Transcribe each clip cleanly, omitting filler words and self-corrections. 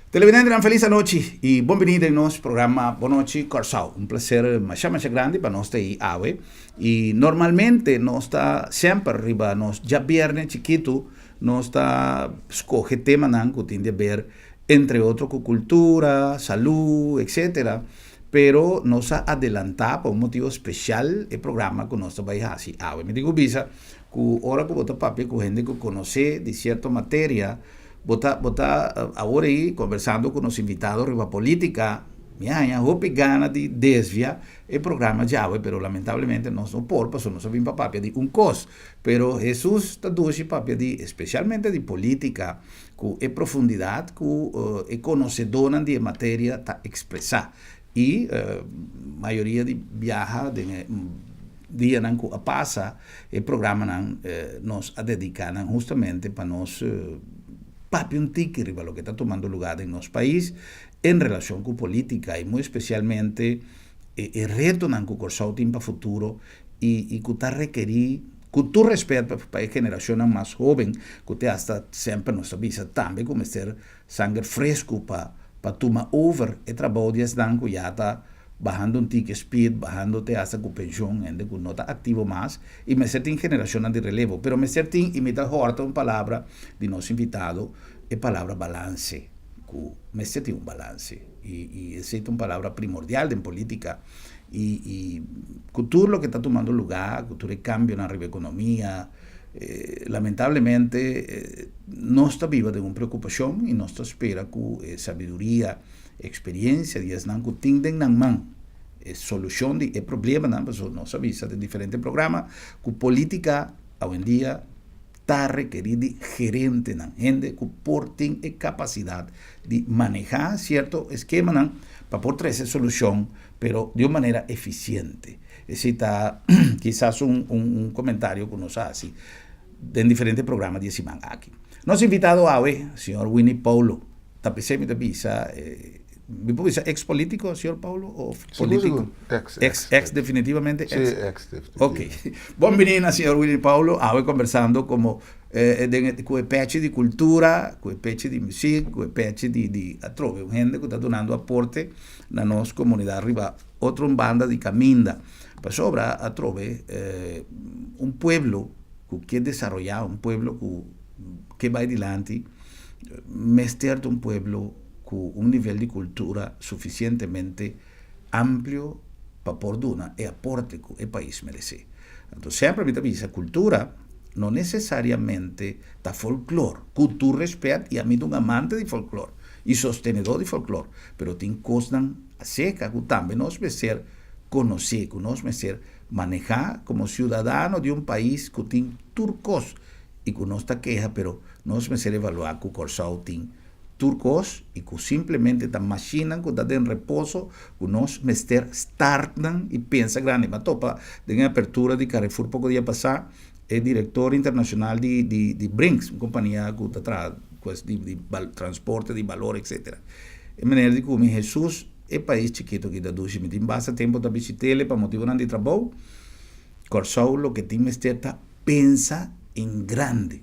Televidentenan felis anochi y bon bini den nos programa Bon Nochi Kòrsou. Un placer masha masha grandi pa nos ta ei awe y normalmente nos ta semper riba nos djabierne chikitu nos ta scoge temanan cu tin di haber entre otro cu cultura, salud, etcetera pero nos a adelanta pa un motibo special e programa cu nos ta bay haci awe. Mi tin cu bisa cu ora cu bo ta papia cu hende cu conoce di cierto materia, Bo ta bo ta awor ei conversando cu nos invitado riba politica, mi a haña hopi gana di desvia e programa djawe, pero lamentablemente nos no por pasobra nos a bin pa papia di un cos. Pero Jesus ta dushi papia di especialmente di politica cu e profundidad cu e conocedonan di e materia ta expresa. Y mayoria di biaha den e dianan cu a pasa e programanan nos a dedica nan hustamente pa nos papia un tiki riba loke ta tumando lugar den nos pais en relacion cu politica y muy especialmente e retonan cu Corsou tin pa futuro y cu ta rekeri cu tur respet pa e generacionnan mas hoben cu te hasta semper nos ta bisa tambe cu mester sanger fresco pa pa tuma over e trabou di esnan cu ya ta bahando un tiki speed, bahando te hasta cu pension, hende cu no ta activo mas, y mester tin generacionnan di relevo. Pero mester tin, y mi ta horta un palabra di nos invitado, e palabra balance, cu mester tin un balance, y y esey ta un palabra primordial den politica, y y cu tur loke ta tumando lugar, cu tur e cambionan riba economia, Lamentablemente nos ta biba den un preocupacion y nos ta spera cu e sabiduria, experiencia di esnan cu tin den nan man e solucion di e problemanan, pasobra nos a bisa den diferente programa cu politica awendia ta rekeri di gerentenan, hende cu por tin e capacidad di maneha cierto eskemanan pa por trece solucion pero di un manera eficiente. Esei ta kisas un un comentario cu nos a haci den diferente programa di e siman aki. Nos invitado awe, señor Winnie Paulo. Ta pesey mi ta bisa, mi por bisa ex politico, señor Paulo, of politico? Sigur, sigur. Ex, ex. Ex, definitivamente ex? Si, ex, definitivamente. Ok. Bon bini na señor Winnie Paulo, awe conversando como den e cu e pechi di cultura, cu e pechi di muziek, cu e pechi di di atrobe un hende cu ta dunando aporte na nos comunidad riba Otro un banda di caminda. Pasobra atrobe un pueblo cu ke desaroya, un pueblo cu ke bay dilanti, mester ta un pueblo cu un nivel di cultura suficientemente amplio pa por duna e aporte cu e pais merece. Anto semper mi ta bisa cultura no necesariamente ta folklor, cu tur respet y ami ta un amante di folklor y sostenedor di folklor, pero tin cosnan Aserka ku tambe nos mester konosé, ku nos mester manehá komo siudadano di un pais ku tin tur kos i ku nos ta keha pero nos mester evaluá ku Kòrsou tin tur kos i ku simplemente ta mashinnan ku ta den reposo ku nos mester start nan i pensa grandi. Mi a topa den e apertura di Carrefour poko dia pasá e direktor internashonal di di Brinks, un kompania ku ta traha pues di di transporte di balor etcetera. E manera di ku mi Hesus e pais chikito aki ta dushi mi tin basta tempu ta bishit'el pa motibunan di trabou. Kòrsou loke tin mester ta pensa en grande.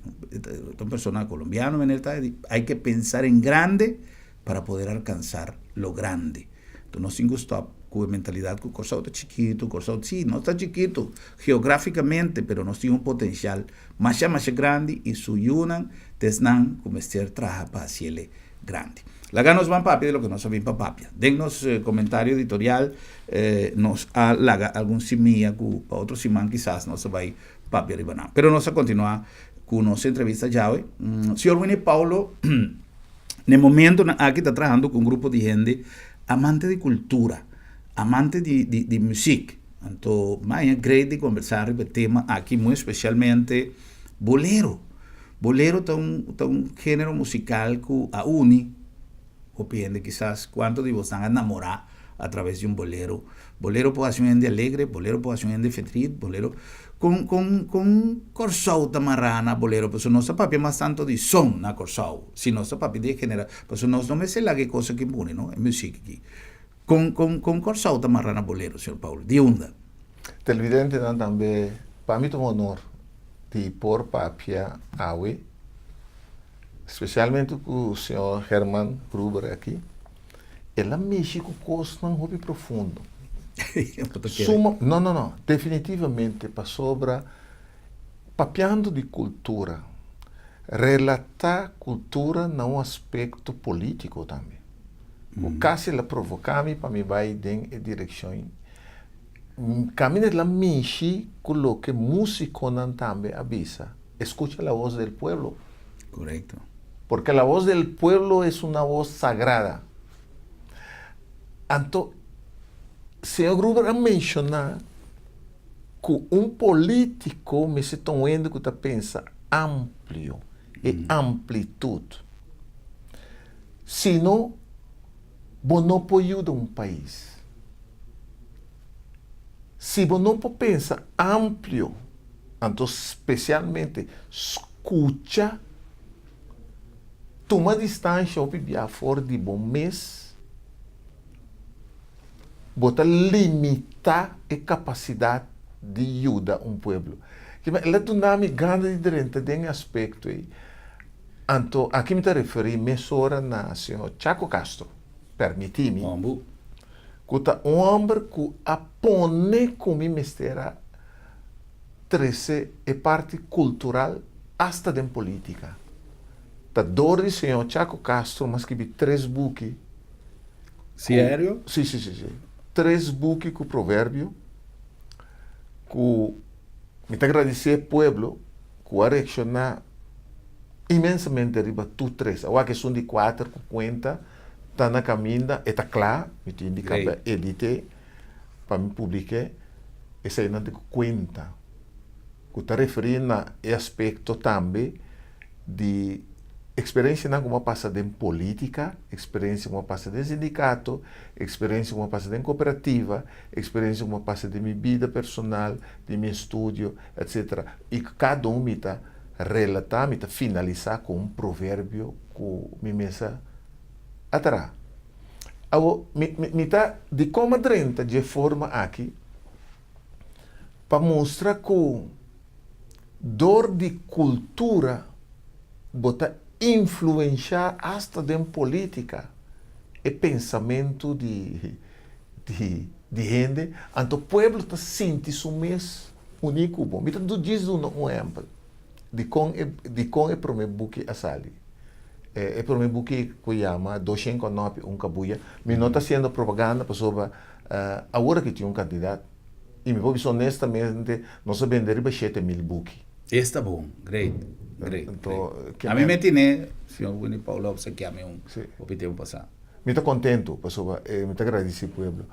Ta un persona kolombiano meneer ta di hay ke pensar en grande para poder alcansar lo grande. Enton nos tin ku stòp ku e mentalidat ku Kòrsou ta chikitu, Kòrsou si nos ta chikitu geografikamente pero nos tin un potensial masha masha grandi i su yunan ta esnan ku mester traha pa hasiel grandi. Laga nos ban papia di loke nos a bin pa papia. Den nos komentario editorial nos a laga algun simia ku pa otro siman kisas nos ta bai papia riba nan. Pero nos a kontinuá ku nos entrevista djawe. Señor Winnie Paulo na e momentonan aki ta trahando ku un grupo di hende amante di kultura, amante di di di muzik. Anto maña great di kombersá riba e tema aki, muy espesialmente bolero. Bolero ta un ta un género musikal ku a uni hopi hende. Kisas kuantu di bosnan a namorá a traves di un bolero. Bolero por hasi un hende alegre, bolero por hasi un hende fedrit, bolero Kon kon kon Kòrsou ta mará na bolero? Pasobra nos ta papia mas tantu di son na Kòrsou, si nos ta papia di e genera, pasobra nos no mester laga e kos aki pone no, e muzik aki. Kon kon kon Kòrsou ta mará na bolero, señor Paul? Di unda? Televidentenan tambe, pa mi ta un honor di por papia awe. Spesialmente ku señor Herman Gruber aki, el a mishi ku kosnan hopi profundo. Suma, no, no, no, definitivamente pasobra papiando di kultura, relatá kultura na un aspekto polítiko tambe, ku kasi el a provoká mi pa mi bai den e direkshon. Kaminda el a mishi ku loke músikonan tambe a bisa, Escucha la voz del pueblo. Correcto. Porque la voz del pueblo es una voz sagrada. Anto, señor Gruber a menshoná ku un polítiko mester ta un hende ku ta pensa amplio, e amplitut. Sino, bo no por yuda un pais. Si bo no por pensa amplio, anto spesialmente skucha, tuma distansha hopi bia for di bo mes, bo ta limitá e kapasidat di yuda un pueblo. El a duna mi gana di drenta den e aspekto ei. Anto aki mi ta referí mesora na señor Chaco Castro, permití mi. Ku ta un hòmber ku a pone ku mi mester a trese e parti kultural asta den polítika. Ta dor di señor Chaco Castro m'a skibi tres buki ku. Serio? Si, si, si, si. Tres buki ku proverbio ku mi ta gradisé pueblo ku a reakshoná inmensamente riba tur tres. Awor esun di kuater ku kuenta. Ta na kaminda, e ta kla, mi tin di kaba edit'é pa mi publik'é, eseinan tin ku kuenta ku ta referí na e aspekto tambe di eksperensianan ku bo a pasa den polítika, eksperensia ku bo a pasa den sindikato, eksperensia ku bo a pasa den kooperativa, eksperensia ku bo a pasa den mi bida personal, den mi estudio, etsetera. I kada un mi ta relatá, mi ta finalisá ku un proverbio ku mi mesa a traha. Awor, mi, mi, mi ta dikon a drenta dje forma aki? Pa mustra ku dor di kultura bo ta influenshá asta den polítika e pensamentu di, di, di hende, anto pueblo ta sinti su mes uní ku bo. Mi ta djis duna un ehèmpel. Dikon e dikon e promé buki a sali? E promé buki ku yama Doshen Konopi un Kabuya. Mi no ta hasiendo propaganda pasobra awor aki tin un kantidat i mi por bisa honestamente nos a bende riba 7000 buki. Esta bon, great, great, great. Ami me tine, señor Winnie Paula obsekia mi un hopi tempu pasá. Mi ta kontentu pasobra mi ta gradisí pueblo.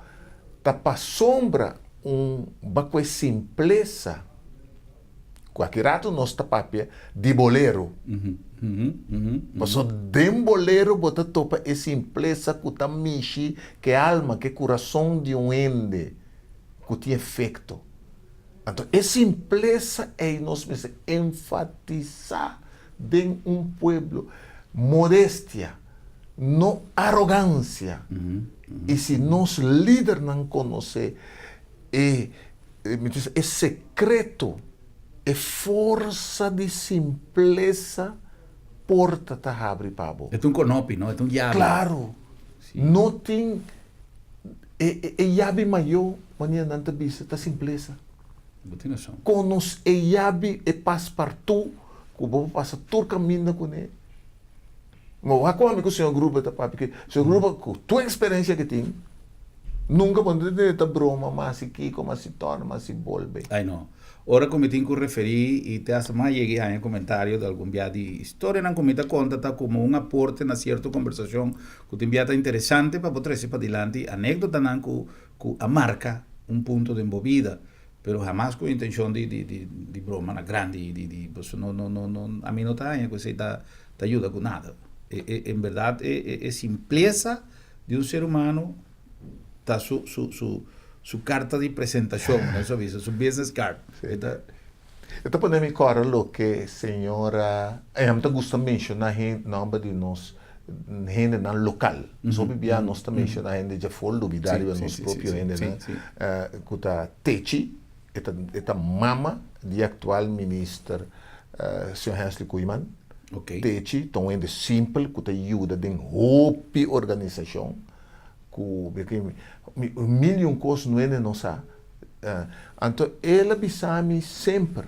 Ta pasobra un bakue simplesa. Kualke rato nos ta papia di bolero. Pasobra den bolero bo ta topa e simplesa ku ta mishi ku e alma, ku e kurason di un hende ku tin efekto. Anto e simplesa ei nos mester enfatisá den un pueblo. Modestia, no arogansia. I si nos lidernan konosé e Mi ta bisa e sekreto, e forsa di simplesa porta ta habri pa bo. E ta un konopi, no? E ta un yabi. Klaro. No tin e e yabi mayó, manera nan ta bisa, ta simplesa. Bo tin rason. Konos e yabi, e paspartú ku bo por pasa tur kaminda kuné. Ma wak ku ami ku señor Gruber ta papia ke señor Gruber ku tur eksperensia ke tin nunka bo no ta tende ta broma mas si kiko mas si tòrna mas si bolbe. Ai no. Ora ku mi tin ku referí i te hasta mas yega i haña komentario di algun bia di historianan ku mi ta konta ta komo un aporte na sierto kombersashon ku tin bia ta interesante pa bo trese padilanti anekdotanan ku ku a marka un punto den bo bida pero hamas ku intenshon di di di di broma na grandi di di pasobra no no no ami no ta haña ku esei ta ta yuda ku nada. E e en berdad e e e simplesa di un ser humano ta su su su su karta di presentashon, nos a bisa, su business card. Sí. E ta. E ta pone mi kòrda loke señora, e mi ta gusta menshoná hen nòmber di nos hendenan lokal. Nos hopi bia nos ta menshoná hende djafor lubidá riba nos propio hendenan ku ta Techi, e ta e ta mama di aktual minister señor Hensley Koeiman. Techi ta un hende simpel ku ta yuda den hopi organisashon ku mil i un kos no hende no sa. Anto el a bisa mi semper,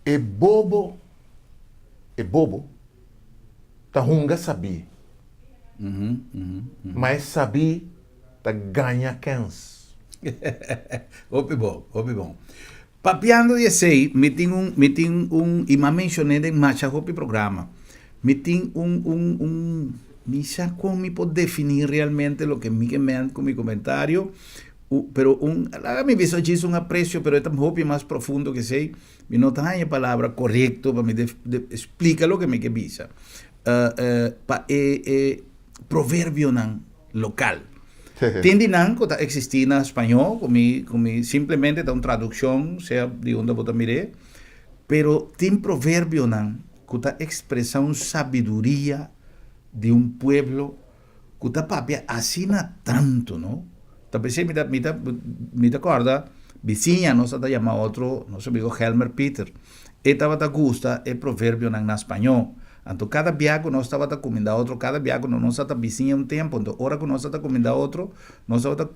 e bobo, e bobo ta hunga sabí, ma e sabí ta gaña kens. Hopi bon, hopi bon. Papiando di esei, mi tin un, mi tin un, i m'a menshoné den masha hopi programa, mi tin un, un, un, mi sa kon mi por definí realmente loke mi ke ment ku mi komentario, pero un, laga mi bisa djis un apresio, pero e ta hopi mas profundo ke esei, mi no ta haña e palabra korekto pa mi splika loke mi ke bisa. Pa e, e proverbionan lokal. Tin di nan ku ta eksistí na spañó, ku mi ku mi simplemente ta un tradukshon, sea di unda bo ta mir'é, pero tin proverbionan ku ta ekspresá un sabiduria di un pueblo ku ta papia asina tantu, no? Ta p'esei mi ta mi ta mi ta kòrda bisiña nos a ta yama otro, nos amigo Helmer Pieter, E tabata gusta e proverbionan na spañó. Anto kada bia ku nos tabata kumindá otro, kada bia ku nos a ta bisiña un tempu, anto ora ku nos a ta kumindá otro, nos tabata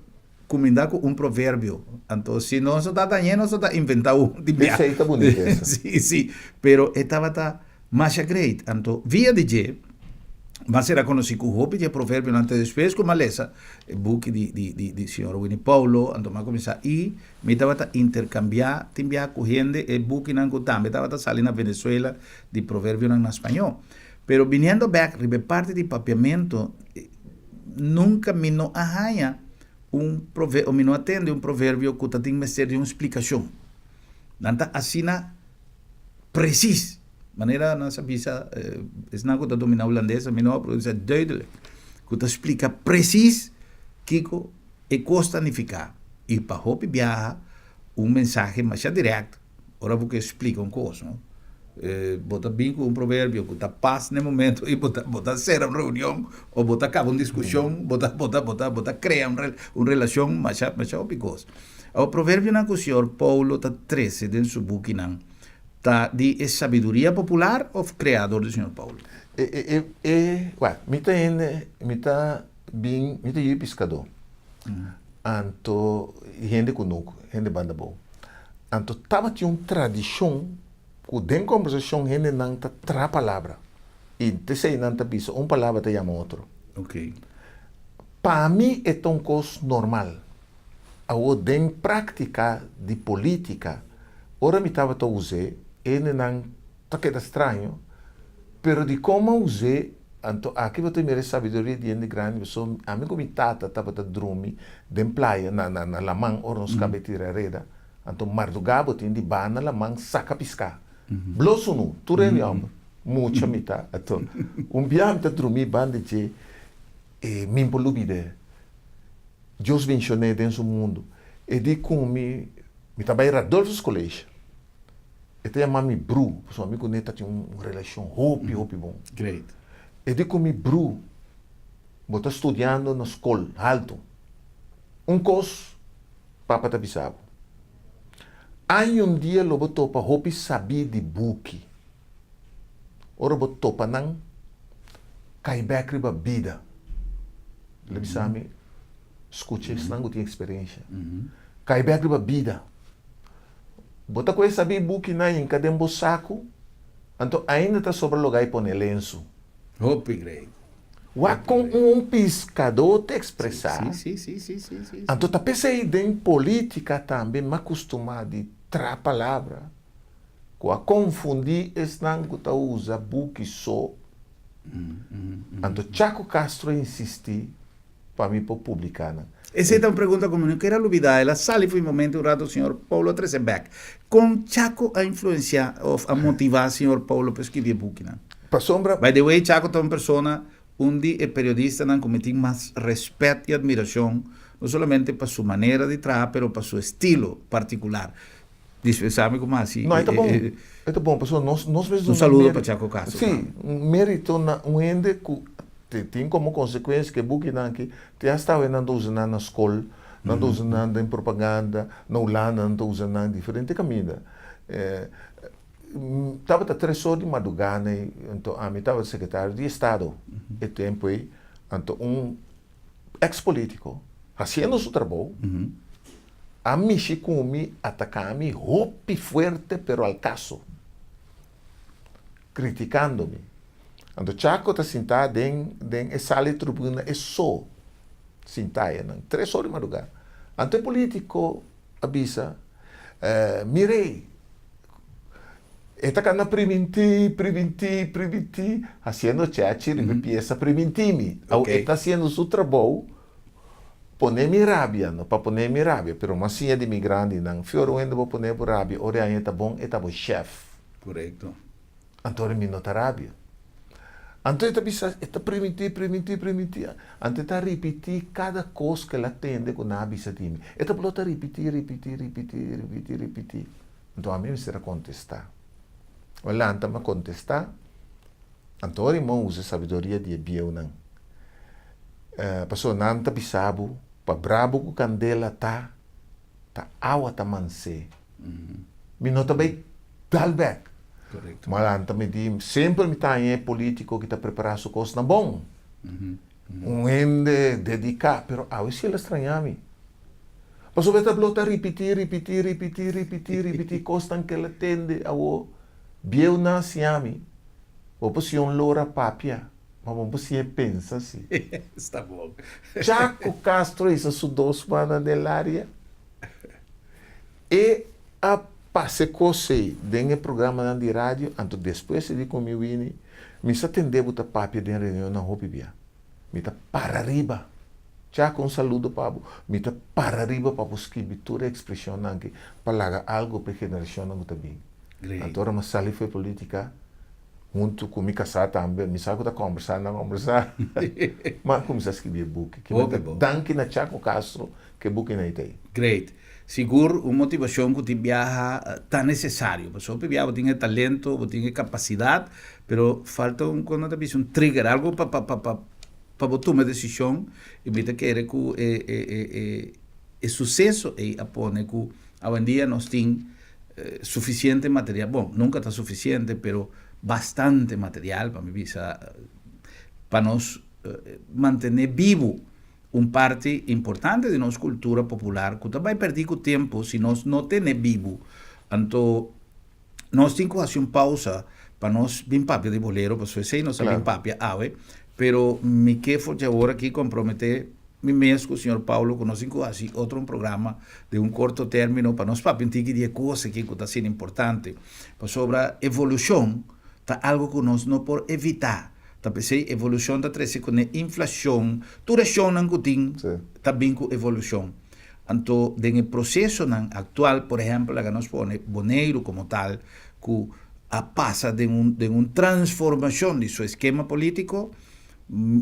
kumindá ku un proverbio. Anto si nos no ta dañ'é, nos ta inventá un di bia. Esei ta bunita esa. Sí, sí. Pero e tabata masha great. Anto via di dje, M'a sera konosí ku hopi di e proverbionan te despues ku m'a lesa e buki di di di di señor Winnie Paulo, anto m'a kuminsá i mi tabata interkambiá tin biaha ku hende e bukinan ku tambe tabata sali na Venezuela di proverbionan na spañó. Pero biniendo bèk riba e parti di papiamentu, nunka mi no a haña un prove o mi no a tende un proverbio ku ta tin mester di un splikashon. Nan ta asina presis. Manera nan sa bisa, esnan ku ta dominá hulandes, mi no a pronuncia duidelijk, ku ta splika presis kiko e kos ta nifiká. I pa hopi biaha un mensahe masha dirèkt ora bo ke splika un kos, no? Bo ta bin ku un proverbio ku ta pas na e momento i bo ta bo ta sera un reunion o bo ta kaba un diskushon, bo ta bo ta bo ta bo ta krea un un relashon masha masha hopi kos. Awor proverbionan ku señor Paulo ta trese den su bukinan Ta di e sabiduria popular of crea dor di señor Paulo? E e e e wak, mi ta hende, mi ta bin, mi ta yu piskadó. Anto hende kunuku, hende banda bou. Anto tabatin un tradishon ku den kombersashon hendenan ta traha palabra i t'esei nan ta bisa un palabra ta yama otro. Pa mi e ta un kos normal. Awor den práktika di polítika, ora mi tabata us'é, hendenan ta keda straño, pero dikon mi a us'é? Anto aki bo ta mira e sabiduria di hende grandi, pasobra ami ku mi tata tabata drumi den playa, na na na laman, ora nos kaba e tira reda, anto mardugá bo tin di baha na laman saka piská. Blo sunu, tur hende hòmber, mucha mi ta. Anto un biaha mi ta drumi banda dje, e mi por lubid'é. Dios benshon'é den su mundu. E di ku mi, mi ta bai Radulphus College. E ta yama mi bru, pasobra mi ku ne ta tin un relashon hopi, hopi bon. Great. E di ku mi, Bru, bo ta studiando na skol haltu. Un kos papa ta bisa bo, Aña un dia lo bo topa hopi sabí di buki. Ora bo topa nan, kai bek riba bida. El a bisa mi, Skucha esnan ku tin eksperensha. Kai bek riba bida. Bo ta kohe sabí bukinan hinka den bo saku, anto ainda ta sobra lugá i pone lensu. Hopi great. Wak kon un piskadó ta ekspresá. Anto ta p'esei den polítika tambe mi a kustumá di traha palabra. Ku a konfundí esnan ku ta usa buki so. Anto Chaco Castro a insistí pa mi por publiká nan. Esei ta un pregunta ku mi no kier a lubidá. El a sali for e momento un rato señor Paulo a trese bèk. Kon Chaco a influensiá òf a motivá señor Paulo pa skibi e bukinan? Pasobra. By the way, Chaco ta un persona, un di e periodistanan ku mi tin mas rèspèt i atmirashon, no solamente pa su manera di traha pero pa su estilo partikular. Dispensá mi ku mi hasi. No, e ta bon. E ta bon, pasobra nos, nos mester Un saludo pa Chaco Castro Sí, tambe. un mérito na un hende ku te tin komo konsekuensia ku e bukinan aki te hasta awe nan ta usa nan na skol, nan ta usa nan den propaganda, na Hulanda nan ta usa nan diferente kaminda. Tabata tres or di madrugá nei, anto ami tabata sekretario di estado e tempu ei, anto un eks polítiko hasiendo su trabou a mishi ku mi, ataká mi hopi fuerte pero al kaso, kritikando mi. Anto Chaco ta sintá den den e sala di tribuna e so sintá einan, tres or di madrugá. Anto e polítiko a bisa, Mir'ei, e ta kanda primintí, primintí, primintí, hasiendo chechi riba e piesa primintí mi. Awo e ta hasiendo su trabou pone mi rabia, no pa pone mi rabia, pero mas siña di mi grandinan, fior un hende bo pone bo rabia, ora e aña ta bon, e ta bo shèf. Korekto. Anto ora mi no ta rabia. Anto e ta bisa, e ta primintí, primintí, primintí. Anto e ta ripití kada kos ku el a tende ku nan a bisa di mi. E ta blota ripití, ripití, ripití, ripití, ripití. Anto ami mester a kontestá. Mi a lanta, mi a kontestá. Anto ora mi a usa e sabiduria di e bieunan. Pasobra nan ta bisa bo, pa brabo ku kandela ta, ta awa ta mansé. Mi no ta bai dal bek. Ma lanta mi di, semper mi ta haña e politico ki ta prepara su cosnan bon. Un hende dedica, pero awe si el a straña mi. Pasobra e ta blota ripiti, ripiti, ripiti, ripiti, ripiti cosnan ke el a tende awo. Bieu nan a siña mi, bo por siña un lora papia, ma bo no por siña e pensa si. Sta bon. Chaco Castro hisa su dos mannan den laria. E a pasa e kos ei den e programanan di radio, anto despues e di ku mi, Winnie, mi sa tende bo ta papia den reunionnan hopi bia. Mi ta para riba. Chaco, un saludo pa bo. Mi ta para riba pa bo skibi tur e ekspreshonnan aki pa laga algu pa e generashonnan ku ta bin. Anto ora mi a sali for e politika, huntu ku mi kasá tambe, mi sa ku ta kòmbersá, nan kòmbersá, mi a kuminsá skibi e buki. Danki na Chaco Castro Ke buki na itei. Great. Sigur un motivacion cu tin biaha ta necesario. Pasobra hopi biaha bo tin e talento, bo tin e capacidad, pero falta un, con nan ta bisa, un trigger, algo pa pa pa pa pa bo tuma e decision y mi ta kere cu e e e e e suceso ey a pone cu awendia nos tin suficiente material, bon, nunca ta suficiente, pero bastante material pa mi bisa pa nos mantene bibo Un parti importante di nos kultura popular ku ta bai pèrdí ku tempu si nos no tene bibu. Anto nos tin ku hasi un pausa pa nos bin papia di bolero, pasobra esei nos a bin papia awe. Pero mi ke for di awor aki komprometé mi mes ku señor Paulo ku nos tin ku hasi otro un programa den un korto término pa nos papia un tiki di e kos aki ku ta asina importante. Pasobra evolushon ta algu ku nos no por evitá. Ta p'esei evolushon ta trese kuné inflashon, tur e shonnan ku tin ta bin ku evolushon. Anto den e prosesonan aktual, por ehèmpel laga nos pone Boneiru komo tal ku a pasa den un den un transformashon di su eskema polítiko,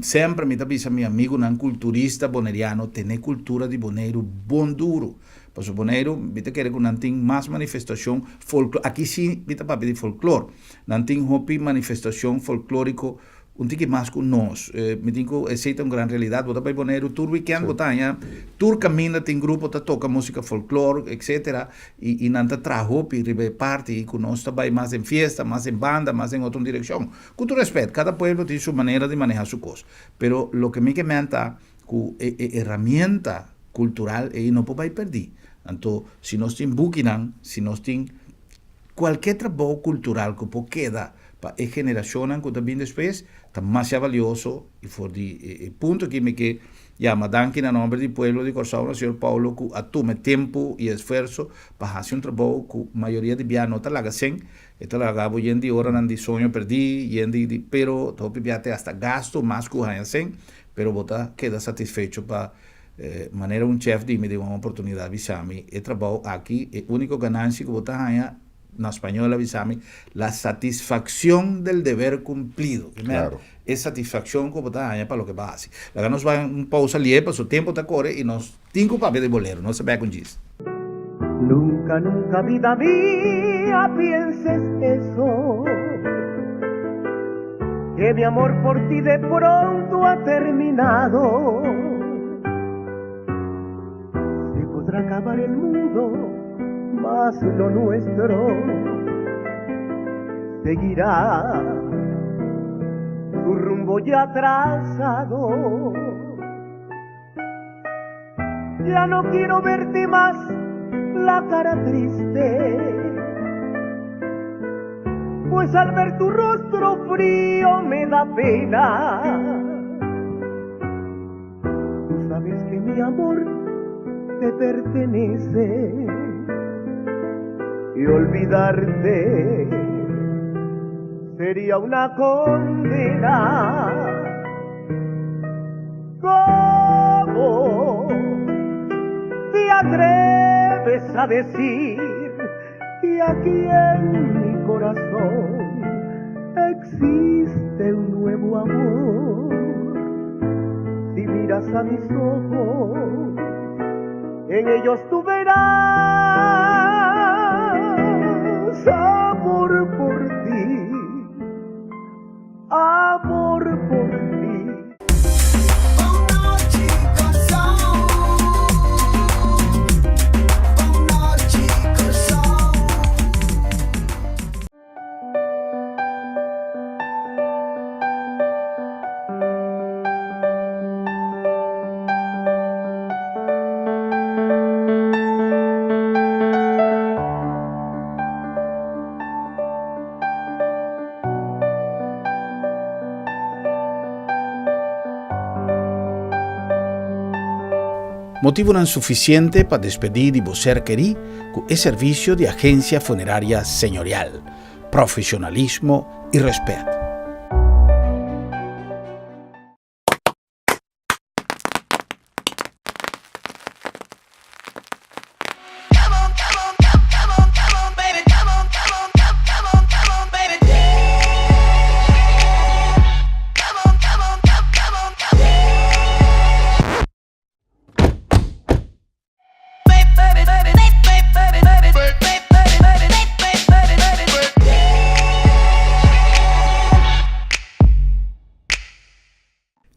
semper mi ta bisa mi amigunan kulturista boneriano tene kultura di Boneiru bon duru. Pasobra Boneiru mi ta kere ku nan tin mas manifestashon folklor, aki si mi ta papia di folklor. Nan tin hopi manifestacion folklorico un tiki mas cu nos. Mi tin cu esey ta un gran realidad. Bo ta bay Boneiru tur weekend bo ta haña tur caminda tin grupo ta toca musica folklor etcetera y y nan ta traha hopi riba e parti y cu nos ta bay mas den fiesta, mas den banda, mas den otro direccion. Cu tur respet, cada pueblo tin su manera di maneha su cos. Pero loke mi ke men ta cu e e herramienta cultural ey no por bay perdi. Anto si nos tin bukinan, si nos tin. Kualke trabou kultural ku por keda pa e generashonnan ku ta bin despues ta masha valioso i for di e punto aki mi ke yama danki na nomber di pueblo di Kòrsou na señor Paulo ku a tuma e tempu i esfuerso pa hasi un trabou ku mayoria di bia no ta laga sen, e ta laga bo yen di oranan di soño perdí, yen di di pero ta hopi bia te hasta gasto mas ku haña sen, pero bo ta keda satisfecho pa Manera un chef di mi den un oportunidad bisa mi, e trabou aki, e unico ganancia cu bo ta haña, na spañol a bisa mi, la satisfaccion del deber cumplido. Ki men, e satisfaccion cu bo ta haña pa loke bo a haci. Laga nos bai un pausa lié, pasobra tempo ta core y nos tin cu papia di bolero. Nos ta bek un djis. Nunca, nunca, vida mía, pienses eso, que mi amor por ti de pronto ha terminado. Se podrá acabar el mundo, mas lo nuestro. Seguirá su rumbo ya trazado. Ya no quiero verte más la cara triste, pues al ver tu rostro frío me da pena. Tú sabes que mi amor te pertenece y olvidarte sería una condena. ¿Cómo te atreves a decir que aquí en mi corazón existe un nuevo amor? Si miras a mis ojos, en ellos tú verás amor por ti, amor por ti. Motivonan sufisiente pa despedí di bo ser kerí ku e servisio di Agencia Funeraria Señorial. Profesionalismo y respet.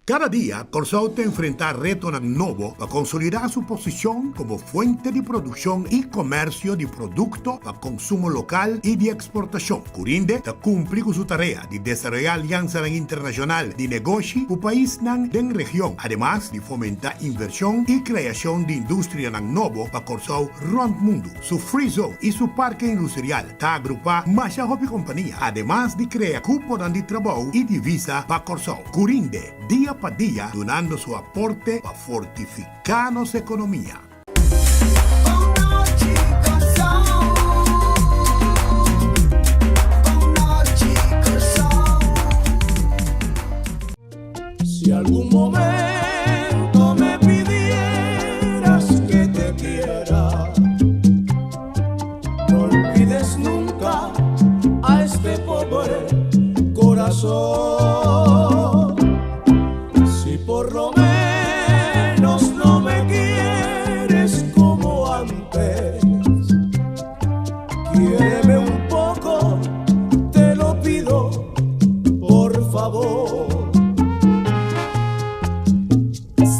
Kada dia Kòrsou ta enfrentá retonan nobo pa konsolidá su posishon komo fuente di produkshon i komèrsio di produkto pa konsumo lokal i di eksportashon. Curinde ta kumpli ku su tarea di desaroyá aliansanan internashonal di negoshi ku paisnan den region, ademas di fomentá invershon i kreashon di industrianan nobo pa Kòrsou rònt mundu. Su Free Zone i su Parke Industrial ta agrupá masha hopi kompania, ademas di krea kuponan di trabou i divisa pa Kòrsou. Curinde, dia pa dia dunando su aporte pa fortifiká nos ekonomia. Si algun momento me pidieras que te quiera, no olvides nunca a este pobre corazón. Si por lo menos no me quieres como antes, quiéreme un poco, te lo pido, por favor.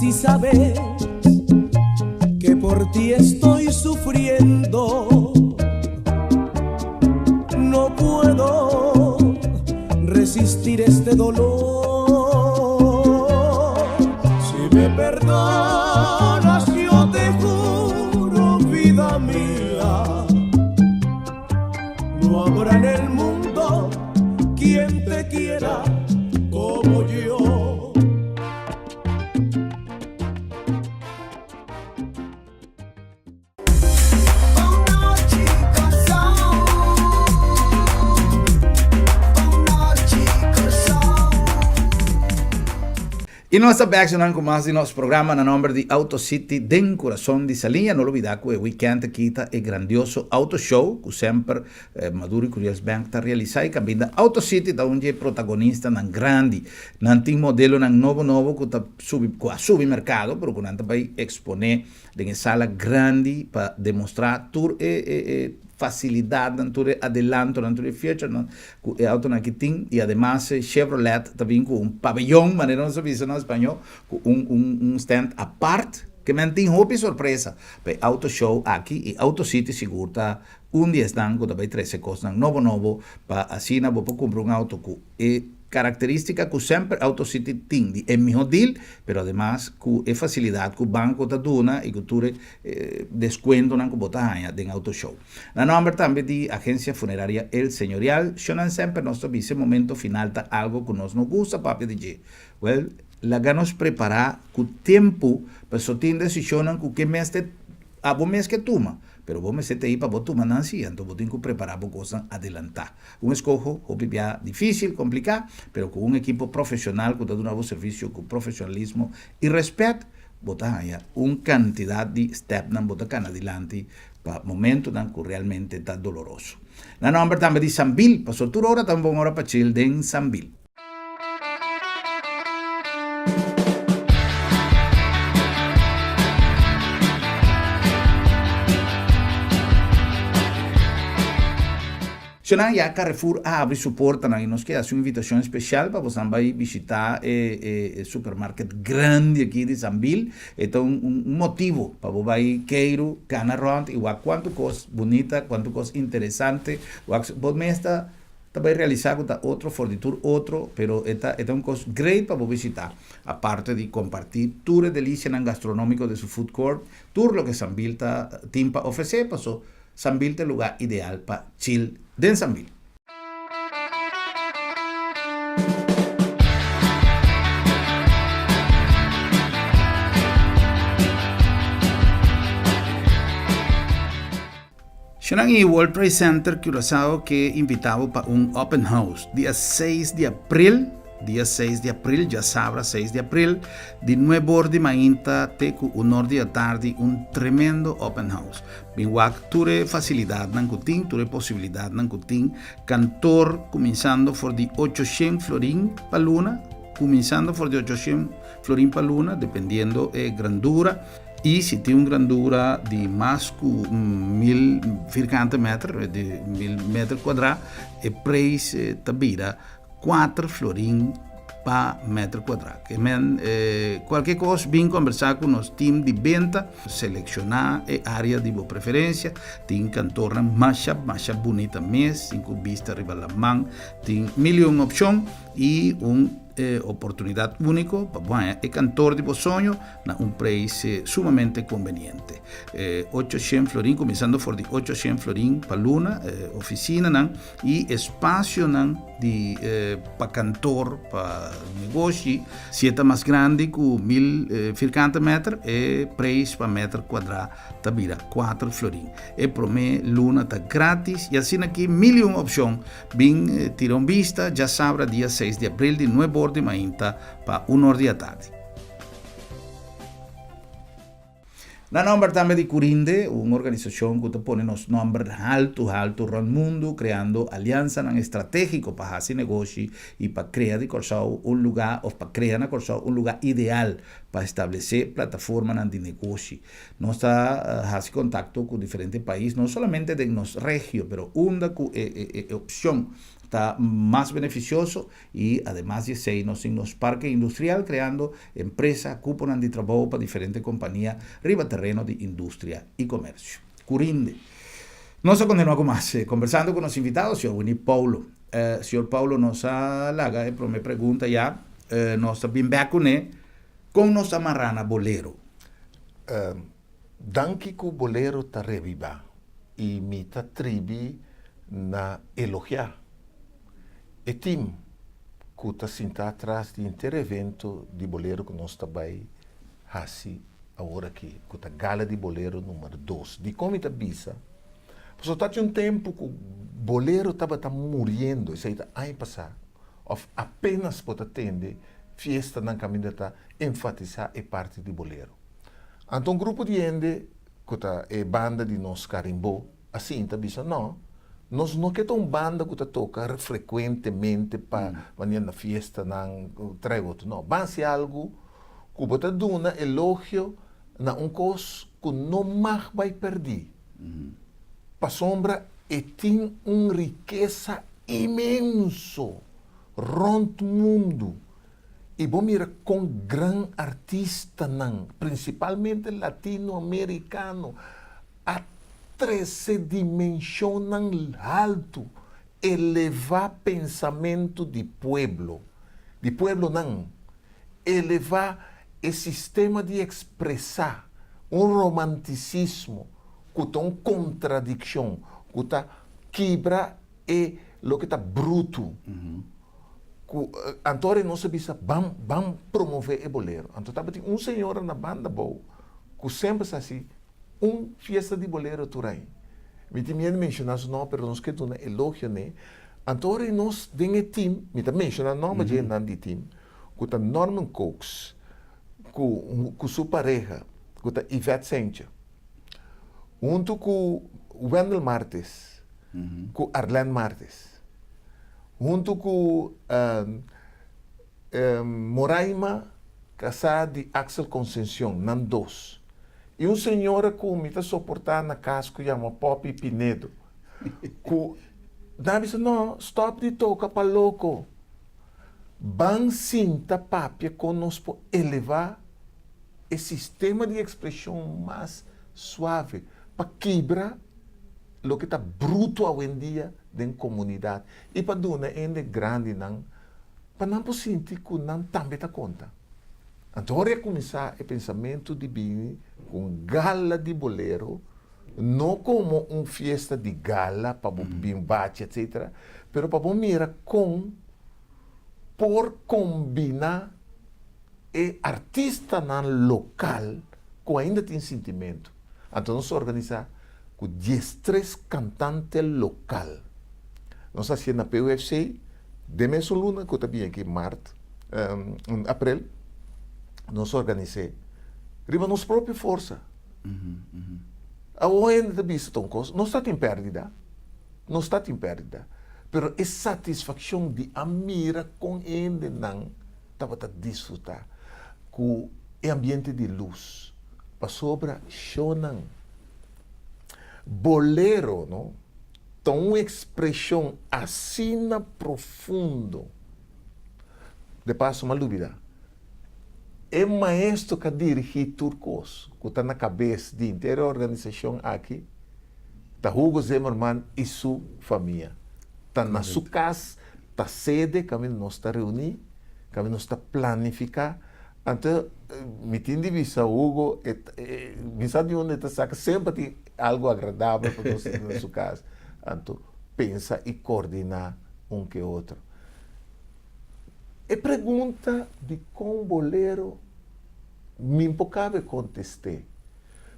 Si sabes que por ti estoy sufriendo, no puedo resistir este dolor. Si me perdonas, yo te juro, vida mía, no habrá en el mundo quien te quiera como yo. Y nos ta bek nan cu mas di nos programa na nomber di Auto City den Corazon di Saliña. No lubida cu e weekend aki ta e grandioso Auto Show cu semper eh, Maduro y Curiels Bank ta realisa y caminda Auto City ta un di e protagonistanan grandi. Nan tin modelonan nobo nobo cu ta subi, cu a subi mercado pero cu nan ta bay expone den e sala grandi pa demostrá tur e e e fasilidatnan, tur e adelantonan, tur e featurenan ku e autonan aki tin i ademas Chevrolet ta bin ku un pabeyon, manera nos ta bisa na spañó, ku un un un stand apart ke men tin hopi sorpresa pa e auto show aki i Auto City sigur ta. Un di esnan ku ta bai trese kosnan nobo nobo pa asina bo por kumpra un outo ku e karakterístika ku semper Auto City tin di e mihó deal, pero ademas ku e fasilidat ku banko ta duna i ku tur e deskuentonan ku bo ta haña den Auto Show. Na nòmber tambe di Agencia Funeraria El Señorial, shonnan semper nos ta bisa e momento final ta algo ku nos no gusta papia di dje. Wèl, laga nos prepará ku tempu pasobra tin desishonnan ku ke mester abo mes ke tuma, pero bo mester ta ei pa bo tuma nan si, anto bo tin ku prepará bo kosnan adelantá. Un eskoho hopi bia difísil, kompliká, pero ku un ekipo profeshonal ku ta duna bo servisio ku profeshonalismo i rèspèt, bo ta haña un kantidat di stèpnan bo ta kana dilanti pa momentunan ku realmente ta doloroso. Na nòmber tambe di Sambil, pasobra tur ora ta un bon ora pa chil den Sambil. Shona ya Carrefour a habri su portanan y nos ke haci un invitacion especial pa bosan bay bishita e supermarket grandi aki di Sambil. E ta un motibo pa bo bay keiru, cana rond y wak cuanto cos bunita, cuanto cos interesante. Wak bo mes ta ta bay realisa cu ta otro for di tur otro, pero e ta e ta un cos great pa bo bishita. Aparte di comparti tur e delicianan gastronomico di su food court, tur loke Sambil ta tin pa ofrece, paso Sambil ta e lugar ideal pa chill den Sambil. Shonang i World Trade Center Curaçao ke invita bo pa un open house dia seis di april, dia seis di april, djasabra seis di april, di nuebe or di mainta te ku un or di atardi, un tremendo open house. Bin wak tur e fasilidatnan ku tin, tur e posibilidatnan ku tin. Kantor kuminsando for di ochoshen florin pa luna, kuminsando for di ochoshen florin pa luna, dependiendo e grandura. I si tin un grandura di mas ku mil firkante meter, di mil meter kuadrá, e preis ta bira kuater florin pa meter kuadrá. Ke men kualke kos bin kombersá ku nos tim di benta, selekshoná e área di bo preferensia. Tin kantornan masha masha bunita mes, tin ku bista riba laman, tin mil i un opshon i un oportunidat úniko pa bo haña e kantor di bo soño na un preis sumamente konbeniente. Ocho shen florin, kuminsando for di ocho shen florin pa luna, ofisinanan i espasionan di pa kantor, pa negoshi. Si e ta mas grandi ku mil firkante meter, e preis pa meter kuadrá ta bira kuater florin. E promé luna ta grátis i asina aki mil i un opshon. Bin tira un bista djasabra dia seis di april di nuebe or di mainta pa un or di atardi. Na nòmber tambe di Curinde, un organisashon ku ta pone nos nòmber haltu haltu rònt mundu, kreando aliansanan estratégiko pa hasi negoshi i pa krea di Kòrsou un lugá òf pa krea na Kòrsou un lugá ideal pa establesé plataformanan di negoshi. Nos ta hasi kontakto ku diferente pais, no solamente den nos regio, pero unda ku e opshon ta mas benefisioso. I ademas di esei nos tin nos parke industrial kreando empresa, kuponan di trabou pa diferente kompania riba tereno di industria i komersio. Curinde. Nos a kontinuá ku mas kombersando ku nos invitado, señor Winnie Paulo. Señor Paulo nos a laga e promé pregunta ya, nos ta bin bèk kuné, kon nos ta mará na bolero? Danki ku bolero ta rebibá i mi ta tribi na elogiá E team ku ta sintá tras di henter evento di bolero ku nos ta bai hasi awor aki, ku ta Gala di Bolero numero dos. Dikon mi ta bisa? Pasobra ta tin un tempu ku bolero tabata muriendo, esei ta aña pasá, òf apénas bo ta tende fiestanan kaminda ta enfatisá e parti di bolero. Anto un grupo di hende ku ta e banda di nos Karimbó, A sinta bisa, No, nos no ke ta un banda ku ta toka frekuentemente pa wanneer na fiestanan trae otro. No, ban hasi algu ku bo ta duna elogio na un kos ku no mag bai pèrdí, pasobra e tin un rikesa inmenso rònt mundu. I bo mira kon gran artistanan, prinsipalmente latinoamerikano, a. trese dimenshonnan haltu, elevá pensamentu di pueblo, di pueblonan, elevá e sistema di ekspresá un romantisismo ku ta un kontradikshon, ku ta kibra e loke ta brutu. Ku anto ora nos a bisa ban ban promové e bolero. Anto tabatin un señora na banda abou ku semper sa hasi un fiesta di bolero tur aña. Mi tin miedu menshoná su nòmber pero nos ke duna elogio n'e. Anto ora nos den e team, mi ta menshoná nòmber dje nan di team, ku ta Norman Cokes ku ku su pareha ku ta Yvette Sentje huntu ku Wendel Martis ku Arlene Martis huntu ku Moraima kasá di Axel Concencion, nan dos. I un señora ku mi ta soportá na kas ku yama Poppy Pinedo ku nan a bisa no, stòp di toka pa loko. Ban sinta papia kon nos por elevá e sistema di ekspreshon mas suave pa kibra loke ta bruto awendia den komunidat i pa duna hende grandinan pa nan por sinti ku nan tambe ta konta. Anto ora e kuminsá e pensamentu di bini ku un gala di bolero, no komo un fiesta di gala pa bo bin bachi etcetera, pero pa bo mira kon por kombiná e artistanan lokal ku ainda tin sintimentu. Anto nos organisá ku diestres kantante lokal. Nos hasié na PUFC den mesun luna ku ta bini aki, mart, aprel, nos organis'é riba nos propio forsa. Awor hende ta bisa ta un kos, nos ta tin pèrdida, nos ta tin pèrdida, pero e satisfakshon di a mira kon hendenan tabata disfrutá ku e ambiente di lus, pasobra shownan bolero no ta un ekspreshon asina profundo. De paso m'a lubida, e maestro k'a dirigí tur kos ku ta na kabes di henter e organisashon aki ta Hugo Zimmerman i su famia. Ta na su kas ta sede kaminda nos ta reuní, kaminda nos ta planifiká. Anto mi tin di bisa Hugo, mi sa di unda e ta saka, semper tin algu agradabel pa nos na su kas. Anto pensa i koordiná un ke otro. E pregunta di kon bolero mi por kabe kontest'é,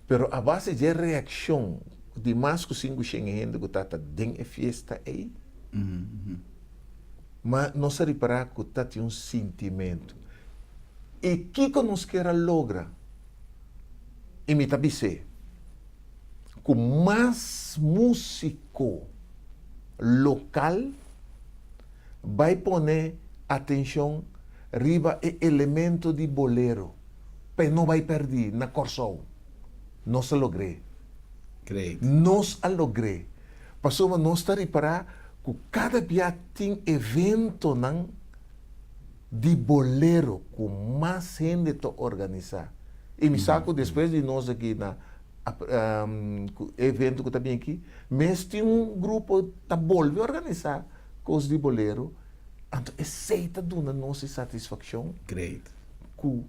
pero a base dje reakshon di mas ku sinku shen hende ku tabata den e fiesta ei, ma nos a ripará ku tatin un sintimentu. I kiko nos kier a logra? I mi ta bis'é ku mas músiko lokal bai pone atenshon riba e elemento di bolero pa e no bai pèrdí na Kòrsou. Nos a logr'é. Great. Nos a logr'é. Pasobra nos ta ripará ku kada bia tin eventonan di bolero ku mas hende ta organisá. I mi sa ku despues di nos aki na ku e evento ku ta bin aki, mes tin un grupo ta bolbe organisá kos di bolero, anto esei ta duna nos e satisfakshon Great. ku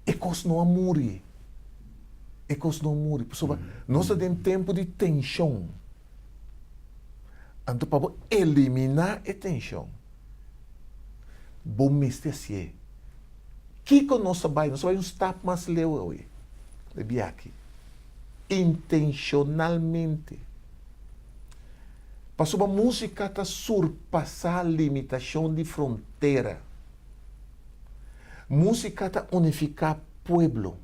e kos no a muri, e kos no a muri, pasobra nos ta den tempu di tenshon, anto pa bo eliminá e tenshon, bo mester hasié. Kiko nos ta bai? Nos ta bai un stap mas leu awe, e biaha. Intenshonalmente. Pasobra músika ta surpasá limitashon di frontera. Músika ta unifiká pueblo.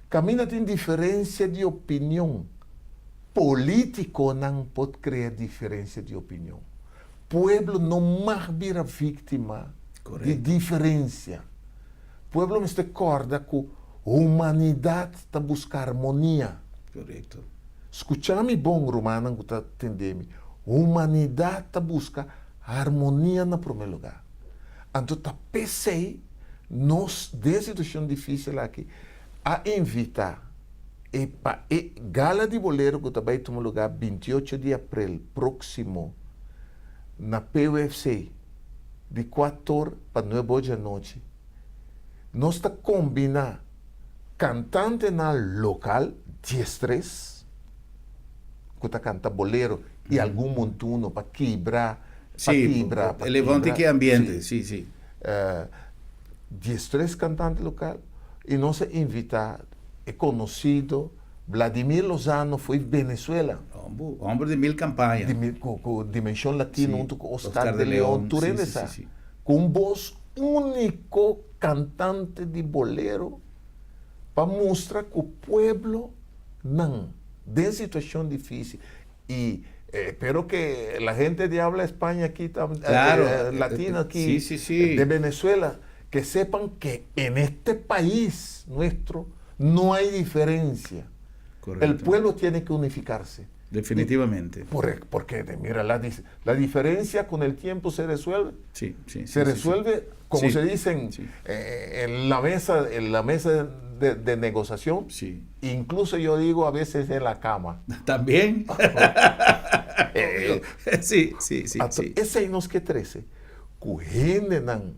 Kaminda tin diferensia di opinion, polítikonan por krea diferensia di opinion. Pueblo no mag bira víktima di diferensia. Pueblo mester kòrda ku humanidat ta buska armonia. Skucha mi bon, rumannan ku ta tende mi, humanidat ta buska harmonia na promé lugá. Anto ta p'esei nos den situashon difísil aki a invitá. E pa e Gala di Bolero ku ta bai tuma lugá 28 di aprel próksimo na PUFC di kuator pa nuebe or anochi, nos ta kombiná kantantenan lokal, 13, ku ta kanta bolero i algun montuno pa kibra, pa kibra, pa E levante kibra. Ki ambiente, sí, sí. 13 kantante lokal i nos a invitá e konosido Vladimir Lozano for di Venezuela. Homber di mil kampaña. Di mil, ku Dimension Latina huntu ku Oscar Oscar de de Leon, Leon, tur hende sa. Ku un bos úniko kantante di bolero pa mustra ku pueblonan den situashon difísil i espero que la gente de habla España aki latina aki de Venezuela que sepan que en este país nuestro no hay diferencia. El pueblo tiene que unificarse. Definitivamente. Porque mira, la diferencia con el tiempo se resuelve. Se resuelve, como se dice en la mesa de negociación. Incluso yo digo a veces en la cama. También. Esei nos ke trese. Ku hendenan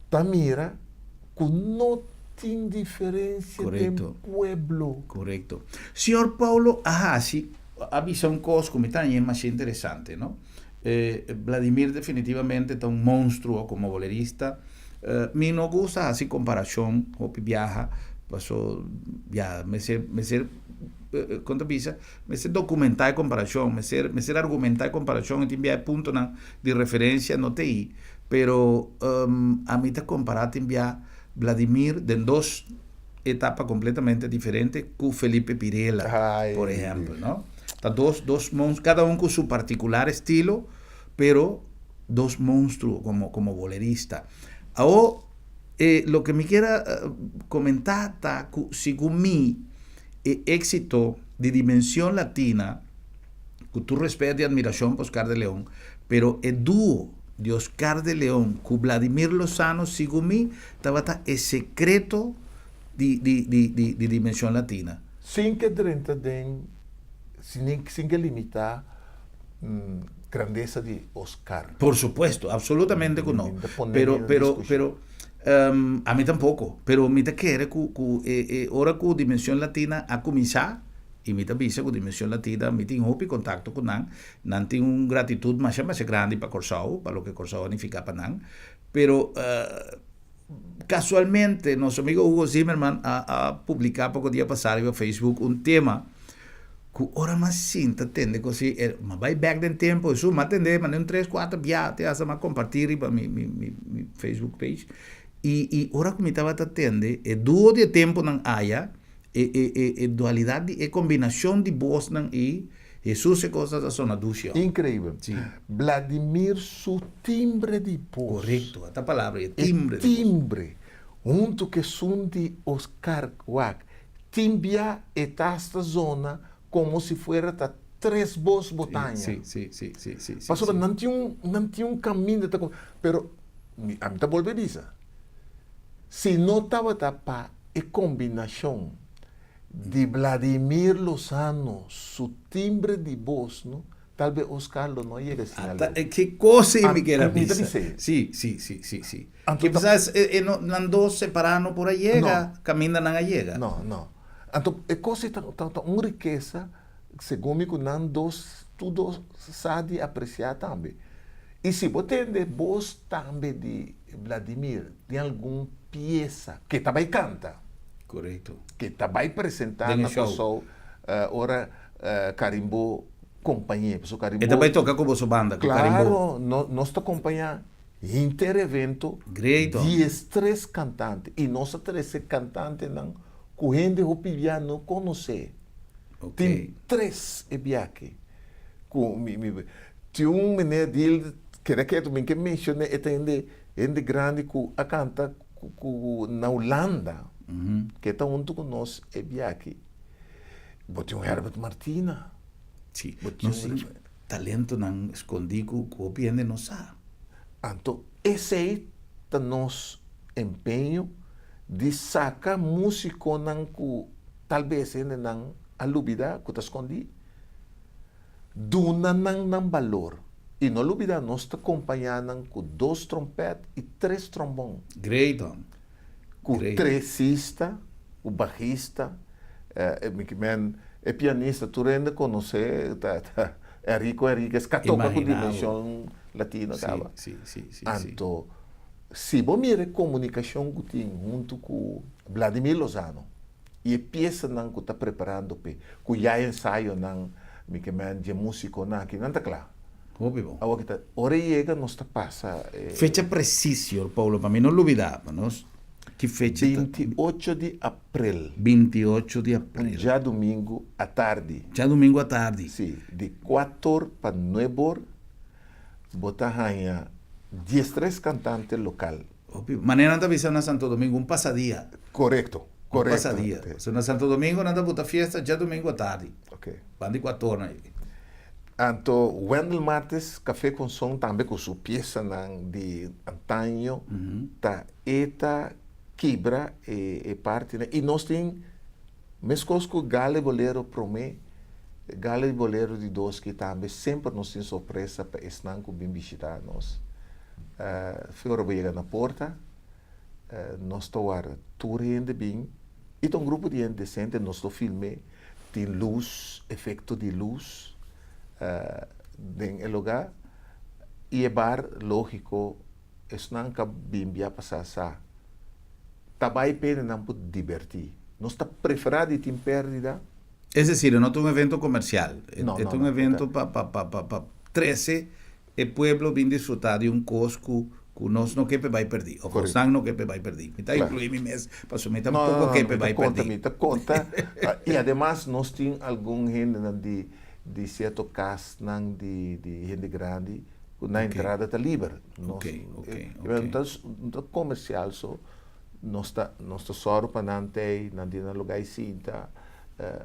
ta mira ku no tin diferensia den pueblo. Korekto. Señor Paulo, aha, si a bisa un kos ku mi ta mas interesante, no? Vladimir definitivamente ta un monstruo komo bolerista. Mi no gusta hasi komparashon, hopi biaha, paso ya mester kon ta bisa, mester dokumentá e komparashon, mester argumentá e komparashon, tin bia puntonan di referensia no t'ei, pero ami ta kompará tin bia Vladimir den dos etapa kompletamente diferente ku Felipe Pirela, por ehèmpel, no? Ta dos monstruo, kada un ku su partikular estilo, pero dos monstruo komo bolerista. Awor, loke mi kier komentá ta ku segun mi e éksito di Dimension Latina, ku tur rèspèt i atmirashon pa Oscar de Leon, pero e duo di Oscar de Leon ku Vladimir Lozano, segun mi, tabata e sekreto di Dimension Latina. Sin ke drenta den, sin ke limitá grandesa di Oscar. Por supuesto, absolutamente ku no. Pero ami tampoko. Pero mi ta kere ku ora ku Dimension Latina a kuminsá, i mi ta bisa ku Dimension Latina, mi tin hopi kontakto ku nan, nan tin un gratitut mas mas grandi pa Kòrsou, pa loke Kòrsou a nifiká pa nan. Pero kasualmente, nos amigu Hugo Zimmerman a publiká poko dia pasá na Facebook un tema ku ora m'a sinta tende kos, m'a bai back den tempu, eso m'a tende mane un tres, kuater bia, te hasta m'a kompartí riba mi Facebook page. I ora ku mi tabata tende, e duo di e tempunan aya, e dualidat di e kombinashon di bosnan i Jesus e kos ta sona dushi. Inkreibel. Vladimir su timbre di bos. Korekto, e palabra e timbre. E timbre. Huntu ku esun di Oscar wak. Tin bia e ta zona komo si fuera ta tres bos bo ta haña. Pasobra nan tin un kaminda, pero ami ta bolbe bisa. Si no tabata pa e kombinashon di Vladimir Lozano, su timbre di bos, no? Tal bes Oscar lo no yega asina. Ata, ki kos mi ke bisa. Sí. Anto, Kisas no, nan dos separá no por a yega, kaminda nan a yega. No. Anto, e kos ta un rikesa, segun mi ku nan dos, tur dos sa di apresiá tambe. I si bo tende bos tambe di Vladimir, di algun piesa ku ta bai kanta. Ku ta bai presentá Den na show. Kòrsou, ora Karimbo kompañia. Paso Karimbo E ta bai toka ku boso banda, ku Karimbo. Klaro, no, nos ta kompañá henter evento. Great. 13 kantante. I nos a 13 kantantenan ku hende hopi ya no konosé. Tin tres e biahe. Ku mi tin un meneer dil kere ketu mi ke menshoná e ta hende grandi ku a kanta ku na Hulanda. Ku ta huntu ku nos e biahe. Bo tin un Herbert Martina. Sí. Nos tin talentonan skondí ku hopi hende no sa. Anto, esei ta nos empeño di saka músikonan ku tal bes hendenan a lubida ku ta skondí. Duna nan nan balor. I no lubida nos ta kompañá nan ku dos trompèt i tres trombòn. Great hòm. Ku tresista, ku bajista, mi ki men e pianista tur hende konosé ta ta Enrico Enriquez ka toka ku Dimension Latina kaba. Anto si bo mira e komunikashon ku tin huntu ku Vladimir Lozano i e piesanan ku ta preparando p'e, ku ya e ensayonan mi ke men dje musikonan aki nan ta kla. Hopi bon. Awor ki ta ora e yega nos ta pasa e. Fecha presis, señor Paulo, pa mi no lubida, pa nos ki fecha ta. 28 di april. 28 di april. Un djadumingu atardi. Djadumingu atardi. Si, di kuator pa nuebor bo ta haña diestres kantante lokal. Hopi, manera nan ta bisa na Santo Domingo, un pasadia. Korekto, korekto. Un pasadia. So na Santo Domingo nan ta buta fiesta djadumingu atardi. Ok. Ban di kuatornan ei. Anto Wendel Martes, Café con Son tambe ku su piesanan di antaño ta e ta kibra e e partinan i nos tin meskos ku Gala y Bolero promé, Gala y Bolero di dos ki tambe semper nos tin sorpresa pa esnan ku bin bishitá nos. Fe ora bo yega na porta nos ta warda tur hende bin i ta un grupo di hende desente nos lo film'é. Tin lus, efecto di lus den e lugar y e bar logico esnan ca bin bia pasa sa ta bay p'e nan por diberti. Nos ta prefera di tin perdida. Es decir, e no ta un evento comercial, e ta un evento pa pa trece E pueblo bin disfrutá di un kos ku ku nos no ke p'e bai pèrdí, òf bosnan no ke p'e bai pèrdí. Mi ta inkluí mi mes, pasobra mi tampoko ke p'e bai pèrdí. Mi ta konta, i ademas nos tin algun hendenan di di sierto kasnan di di hende grandi ku nan entrada ta liber. Nos no ta komersial so, nos ta nos ta sòru pa nan t'ei, nan tin nan lugá i sinta.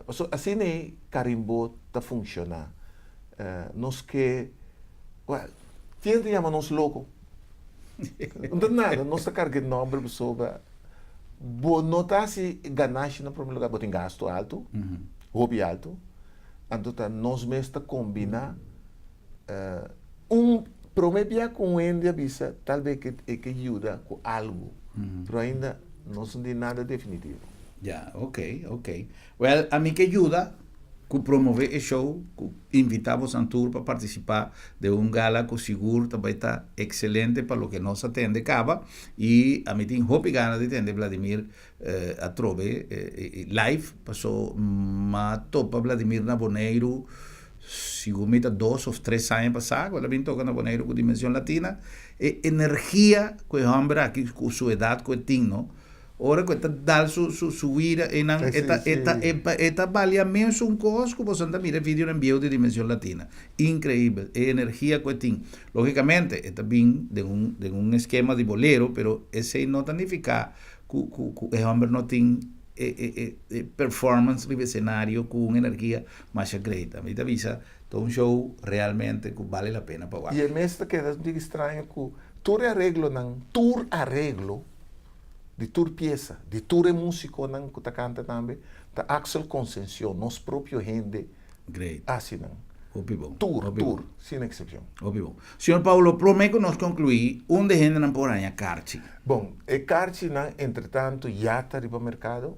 Pasobra asina ei Karimbo ta funshoná. Nos ke, well, tin hende yama nos loko. No ta nada, nos ta karga e nòmber pasobra bo no ta hasi ganashi na prome lugar, bo tin gastu altu, hopi altu, anto ta nos mes ta kombiná un prome bia ku un hende a bisa tal bes e ke yuda ku algu, pero ainda nos no tin nada definitivo. Ya, ok, ok. Well, ami ke yuda ku promove e show, ku invita bosan tur pa partisipa den un gala ku sigur ta bai ta ekselente pa loke nos a tende kaba i ami tin hopi gana di tende Vladimir atrobe live paso m'a topa Vladimir na Boneiru sigur mi ta dos of tres aña pasa ku el a bin toka na Boneiru ku Dimension Latina e energia ku e homber aki ku su edat ku e tin no Ora ku e ta dal su su su wira einan e ta e ta e e ta balia mesun kos ku boso ta mira e videonan bieu di Dimension Latina. Inkreibel e energia ku e tin. Logikamente e ta bin den un den un eskema di bolero pero esei no ta nifiká ku ku ku e hòmber no tin e e e e performance riba esenario ku un energia masha great. Mi ta bisa ta un show realmente ku bale la pena pa wak. I e mes ta keda un tiki straño ku tur e areglonan, tur areglo di tur piesa, di tur e musiconan cu ta canta tambe, ta Axel Concencion, nos propio hende Great. haci nan. Hopi bon. Tur, Hopi bon. tur, sin excepcion. Hopi bon. Señor Paulo, prome cu nos conclui, unda e hendenan por haña karchi? Bon, e karchinan entretanto ya ta riba mercado.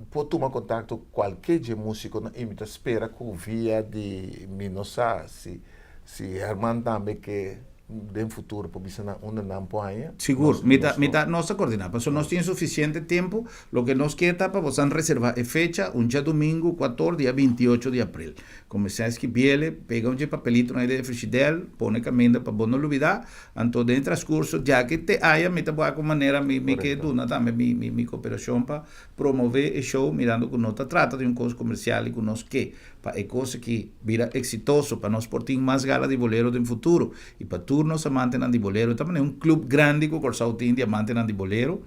Por tuma contacto cu cualke dje musiconan y mi ta spera cu via di mi no sa si si Herman tambe ke Den futuro por bisa nan unda nan por haña. Sigur, mi ta, mi ta, nos ta coordina, pasobra nos tin suficiente tempo, loke nos kier ta pa bosan reserva e fecha, un djadumingu kuator dia 28 di april. Comensá escribiele, pega un dje papelitonan ei den e frigidel, pone caminda pa bo no lubida, anto den e transcurso djaki te aya mi ta wak un manera mi mi ke duna tambe mi mi mi cooperacion pa promove e show mirando cu no ta trata di un cos comercial y cu nos ke Pa e kos aki bira eksitoso, pa nos por tin mas gala di bolero den futuro i pa tur nos amantenan di bolero, ta manera un club grandi ku Kòrsou tin di amantenan di bolero,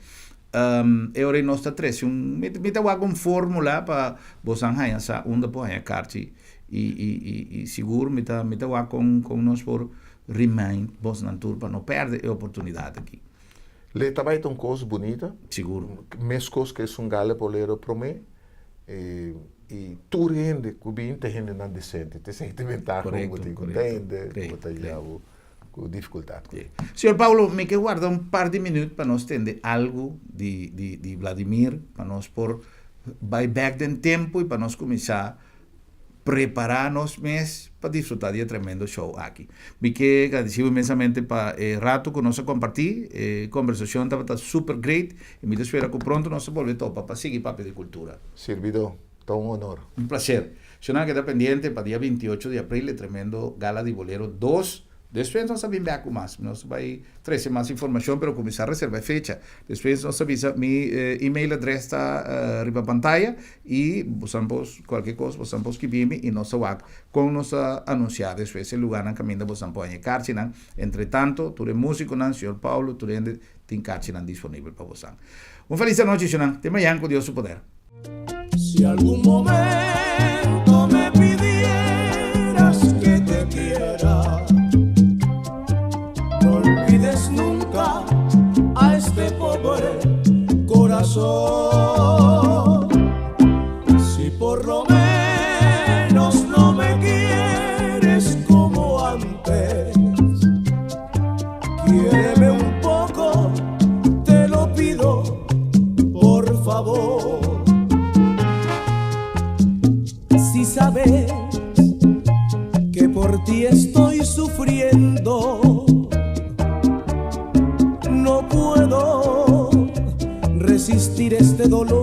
e ora ei nos ta trese un, mi mi ta wak un formula pa bosan haña sa unda por haña karchi i i i i sigur mi ta mi ta wak kon kon nos por remind bosnan tur pa no pèrdè e oportunidat aki. Le ta bai ta un kos bunita. Sigur. Meskos ku esun gala bolero promé. I tur hende ku bin ta hendenan desente. Ta esei ta e bentaha ku bo tin ku ta hende ku bo ta yega bo ku difikultat ku. Señor Paulo, mi ke warda un par di minüt pa nos tende algu di di Vladimir, pa nos por bai bèk den tempu i pa nos kuminsá prepará nos mes pa disfrutá di e tremendo show aki. Mi ke gradisí bo inmensamente pa e rato ku nos a kompartí. E kombersashon tabata super great i mi ta spera ku pronto nos ta bolbe topa pa sigui papia di kultura. Sirbidó, ta un honor. Un placer. Shonnan keda pendiente pa dia 28 di april e tremendo Gala di Bolero dos. Despues nos ta bin bek ku mas. Nos ta bai trese mas informashon pero kuminsá reserva e fecha. Despues nos ta bisa mi email address ta riba pantaya i bosan por kualke kos bosan por skibi mi i nos ta wak kon nos ta anunsiá despues e lugánan kaminda bosan por haña e karchinan. Entre tanto tur e músikonan, señor Paulo, tur hende tin karchinan disponibel pa bosan. Un felis anochi shunan. Te mañan ku Dios su poder. Si algun momento me pidieras que te quiera, no olvides nunca a este pobre corazón. Si por lo menos no me quieres como antes, quiéreme un poco, te lo pido, por favor. Si sabes que por ti estoy sufriendo, no puedo resistir este dolor.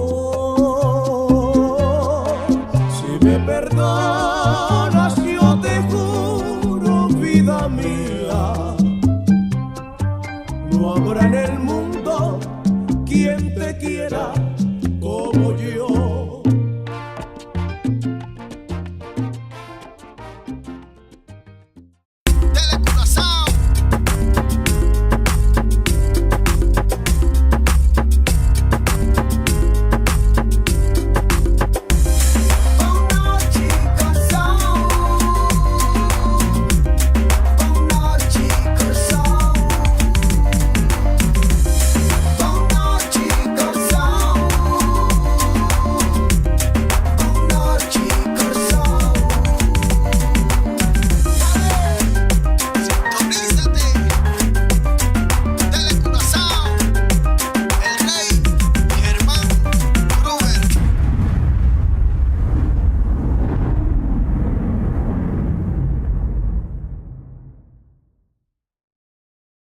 Si me perdonas, yo te juro, vida mía, no habrá en el mundo quien te quiera como yo.